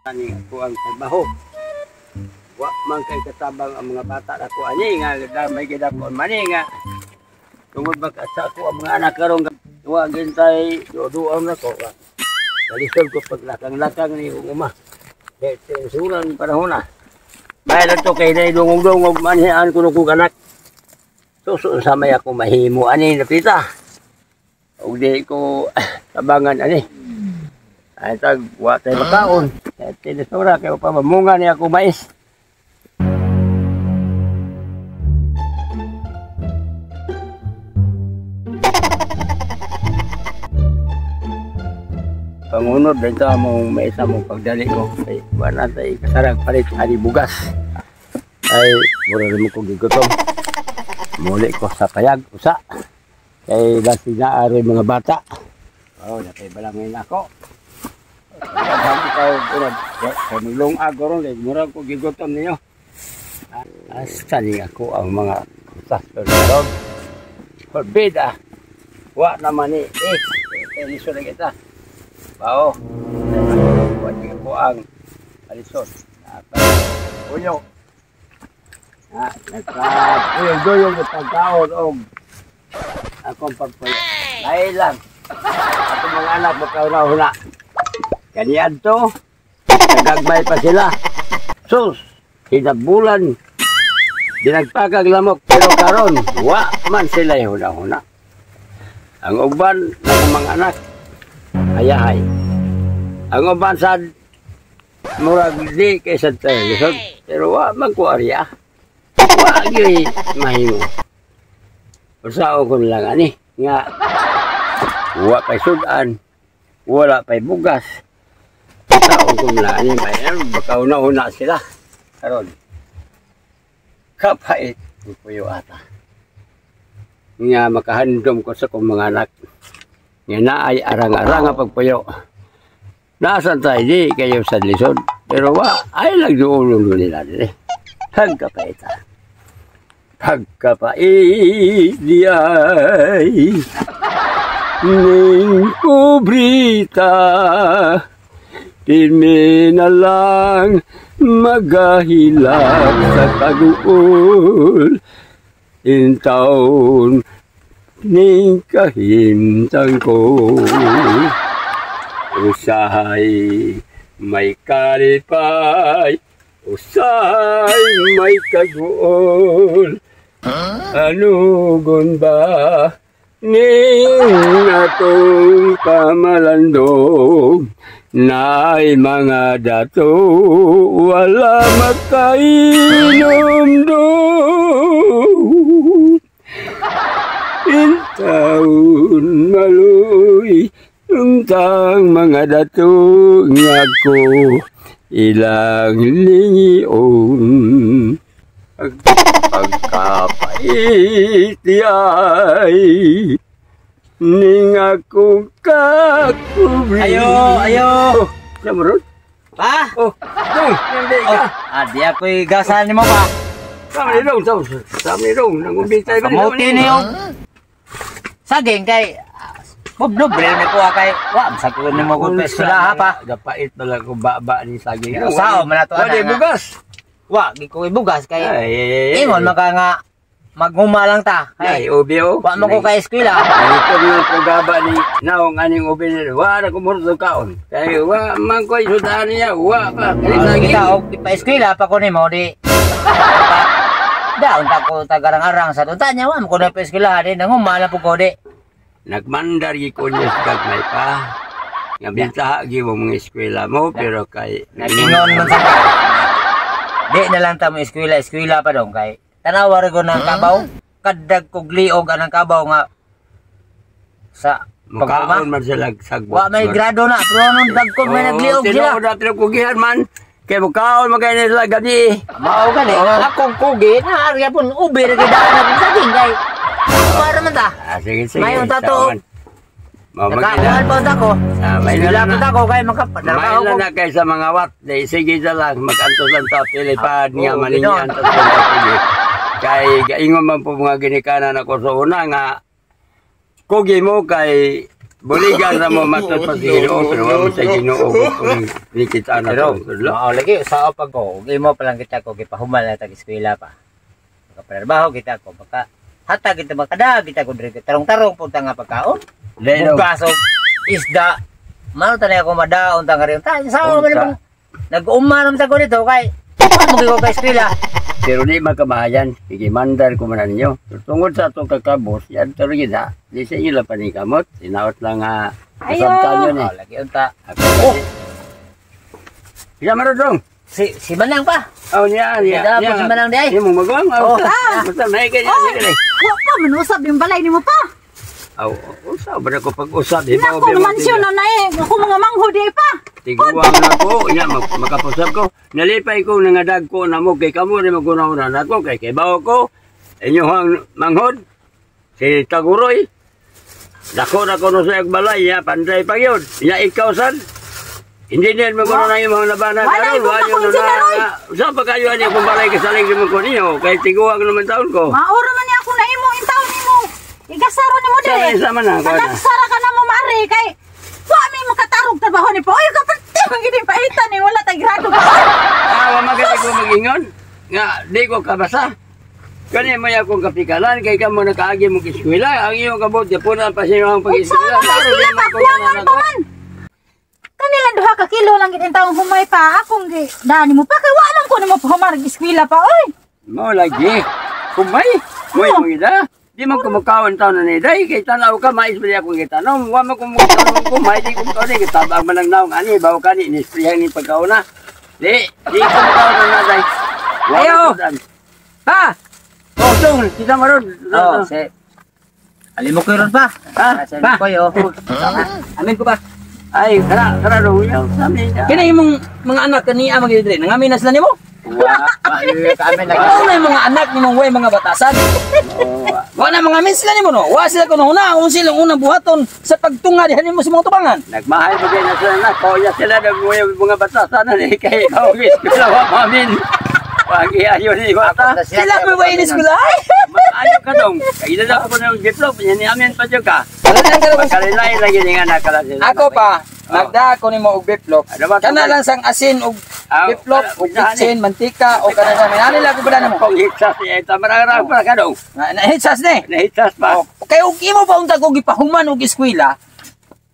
Ani ako ang trabaho. Wa man kay katabang ang mga bata nako ani nga may gidakon mani nga tungod ba sa ako ang mga anak karon wa gintay duduon nako. Kalisod ko paglakang-lakang ni uma. Kay tinsuran panahon na. May lang to kay nay dungog-dungog manian kuno ko anak. Suso sa may ako mahimo ani napita. Ug di ko tabangan ani. Ay tag wa tay makaon. Kay tinisura kay pa mamunga ni ako mais. Pangunod dito mong may isa mong pagdali ko kay wala tay kasarag palit ani bugas. Ay mura rin mo ko gigutom. Muli ko sa payag usa. Kay dati na aroy mga bata. Oh, napay balangin ako. Kay maglungag ko ron, kay mura ko gigutom ninyo. Asa ni ako ang mga kusas pero forbid ah. Wa naman ni eh lisod na kita. Bao. Wa ni ako ang alisod. Puyo. Ah, nagka-puyo-duyong na pagkaon og akong pagpuyo. Dahil lang. Atong mga anak magkauna-una. Kaniyan to, nagagmay pa sila. Sus, hinabulan, dinagpakag lamok, pero karon wa man sila huna-huna. Ang uban ng mga anak, ayahay. Ang uban sad, murag di kaysa tayo lisod, pero wa man ko arya. Wa gyud mahimo. Usaon ko lang ani, nga wa pa'y sudan, wala pa'y bugas. Taon ko na ani, may baka una-una sila. Karon kapait ang puyo ata. Nga makahandom ko sa kong mga anak. Nga naay arang-arang ang pagpuyo. Nasaan tayo di kayo sa lisod. Pero wa, ay lang doon nila dili. Pagkapait ah. Pagkapait di ay ning pobrita. Pirmi na lang magahilak sa kaguol. Intaon ning kahimtang ko. Usahay may kalipay, usahay may kaguol. Anugon ba ning atong pamalandong? Naay mga dato, wala makainom do. Intaon maloy, untang mga dato nga ko ilang lingion. Pagkapait ay ning akong kakubri. Ayo, ayo. Oh, siya mo ron? Pa? Oh, dong, hindi ka. Oh, di ako'y gasahan ni mo pa. Sama ni dong, sama ni dong. Nangumbitay ba? Kamuti niyo. Saging kay, dobre ni kuha kay, wa, masakit ni mo kung eskwelaha pa. Gapait pala ko ba ni saging. Sao, manatuan na. Wala bugas. Wa, gi ko ibugas kay, ingon maka nga, magnguma lang ta. Ay, ubi o. Wa man ko kay eskwela. Ito yung pagaba ni naong aning ubi nila. Wa na kumurto kaon. Kay wa man ko isudahan niya. Wa pa. Kita og pa-eskwela pa ko nimo di. Daon ta ko tagarang-arang sa tunta niya. Wa man ko na pa-eskwela di nanguma lang pud ko di. Nagmandar gi ko niya sa gagmay pa. Nga bintaha gi mo mga eskwela mo pero kay nagingon man sa ka. Di na lang ta mo eskwela, eskwela pa dong kay tanawa ra ko ng kabaw, kadag kog liog anang kabaw nga sa makaon man sila sagbot. Wa may grado na, pero anong dagkog may nagliog sila. Tinuod na tinukugihan man, kay mukaon man kay nila gabi. Mao gani, akong kugi, naarya pun ubi ra gid ang saging kay para man ta. Ah, sige, sige. Mayon ta to. Nakakuhan pa ta ko. Sila pa ta ko kay makapadarbaho ko. May na kay sa mga wat, di sige ta lang magantos lang ta pilipad nga maninyan ta kugi. Kay gaingon man po mga ginikanan ako sa una nga kugi mo kay Buligan ra mo matod pa sa Ginoo pero wa mo sa Ginoo kung nikita na Pero to. Sudlo. mao lagi sa pag ko, ug imo pa lang kita ko gipahuman na tag eskwela pa. Makatrabaho kita ko baka hatag kita makadag kita ko diri tarong-tarong punta nga pagkaon. Dahil Bugas og isda. Mano tanay ako madaon ta nga rin. Ta sa man Unta. bang nag-uma naman sa ko dito kay mo ko ka eskwela. Pero di makamahayan, igimandar ko man ninyo. Tungod sa atong kakabos, yan taro gid ha. Di sa inyo lang panikamot, sinaot lang ha. Ayo. Kasabtan yun eh. Oh, lagi unta. Ako oh! Isa marudong. Si si Manang pa. Oh, niya, niya. Wala po si Manang di ay. Iya, mong maguwang. Oh, Ah. basta may kanya. Oy! Niya, niya. Wa pa man usab yung balay nimo pa. Aw, usab ba na ko pag-usab? Hibaw, Nako mansyon na na eh. Ako mga manghod eh pa. Tiguang na ko, nya makapusab ko. Nalipay ko nangadag ko na mo kay kamo ni magunaw na nako kay kibaw ko. Inyong manghod si Taguroy. Dako na ko no sa balay ya panday pa gyud. Nya ikaw sad. Hindi din mo na yung mga labanan Wala, karon, ikaw wa na yun kong na Generoy. Sa pa kayo ani kung balay kasalig mo ko ninyo kay tiguang naman taon ko. Mauro man niya ako na imo in taon nimo. Igasaro nimo Sa dire. isa man na ko na. Kadagsara ka na mo mare kay wa mi makatarog trabaho ni pa. Oy kapatid man gid paitan ni wala tay grado pa. Ah, wa magani ko magingon nga di ko kabasa. Kani may akong kapikalan kay kamo nakaagi mo eskwela ang iyong kabot punan pa siya ang Unsa pag-eskwela. man eskwela pa kuwangan pa man. Kanilang 2 ka kilo lang gid taong humay pa akong gi dani mo pa kay wa man ko nimo pahumar eskwela pa oy. Mo lagi. Kumay, moy Oh. mo ida. Di man kumukaon taon na ni day kay tanaw ka mais ba akong gitanom. Wa man kumukaon kumay di ko kaon kay tabang man ang naong ani baw kani ni sprihan ni pagkauna. Di, di kumukaon na day. Wa Ayo. man ko dan. Pa. Oh, tong, kita maron. Oh, si Alimo ko ron pa. Ha? Sa Pa? ko yo. Amin ko ba? Ay, kara, kara dong yaw sa amin. Kini imong mga anak kaniya magid diri. Nangamin na sila nimo. Wa. Kami lagi. Mao na yung mga anak nimong way mga batasan. Wa na mga amin sila nimo no. Wa sila kuno una ang silang unang buhaton sa pagtunga diha nimo sa mga tubangan. Nagmahal pa kayo na sila na. Koya sila na mga mga bata. Sana ni kay Kawis. Sila wa mamin. Wagi ayo ni bata. Sila may way ni sila. Ayo ka dong. Kaya na ako ng gitlog. Yan ni amin pa dyan ka. Wala na ang Pagkalilay lagi ni nga nakala sila. Ako pa, magda ko nimo og biplop. Ano ba, Kana tungkol? lang sang asin og Ah, biplop ah, og ah, bitsin, mantika o kana sa minani lang ko ba namo. Kung hitsas niya ito. Mararang pa ka dong. Na hitsas ni. Nahitsas pa. Oh, kay og imo pa unta ko gipahuman og eskwela.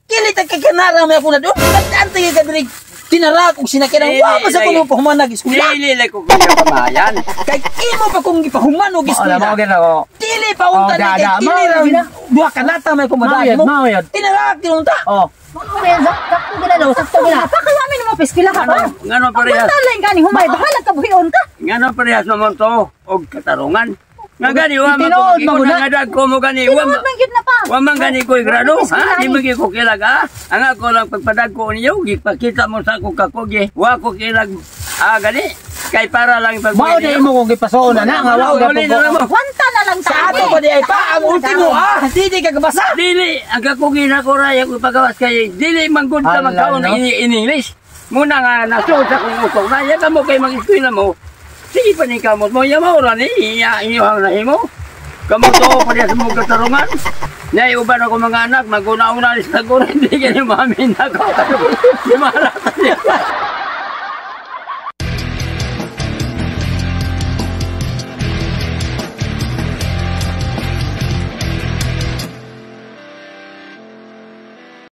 Kili ta kay kanara may ako na do. Ante kay kadiri tinarak og sinakiran wa man sa kuno pahuman nag eskwela. Dili lang ko kunya pamayan. Kay imo pa kung gipahuman og Wala eskwela. mo gina ko. Dili pa unta Oh, ni kay da, da. kini Mao ra yun, duha ka lata may kumadaan mo. Mao yun. Tinarak tinunta. Oh. Mao yun, sakto gina daw, sakto gina. Pa kay wa mi nimo eskwela ka pa. Ngano parehas. Pagbantalan gani humay bahala ka buhion ka. Ngano parehas mo to og katarungan. Nga gani wa man Tinuod, ko maguna. nga ko mo gani wa Tinuod man gyud na pa. Wa man gani ko grado, ha? Di man gyud ko kilag, ha? Ang ako lang pagpadag ko ninyo, gipakita mo sa akong kakugi. Wa ko kilag, ah, gani. Kay para lang pag Mao na imo kong gipasuon na nga wa Uli na lang mo. Wanta na lang Sa ta. ato pa di ay pa ang ultimo ah. Dili ka kabasa. Dili, ang kakugi na ko ray, ako ipagawas kay, dili man gud ka Ala, magkaon no? in English. Muna nga nasuod sa akong utok na, ya kamo kay mag-eskwela mo. Sige pa ni kamot mo, ya mao ra ni, iya inyo ang nahimo. Kamo to pa sa mga katarungan. Nay uban ako mga anak, maguna-una ni sa gura, hindi kayo mamin ako. Di mahalata niya.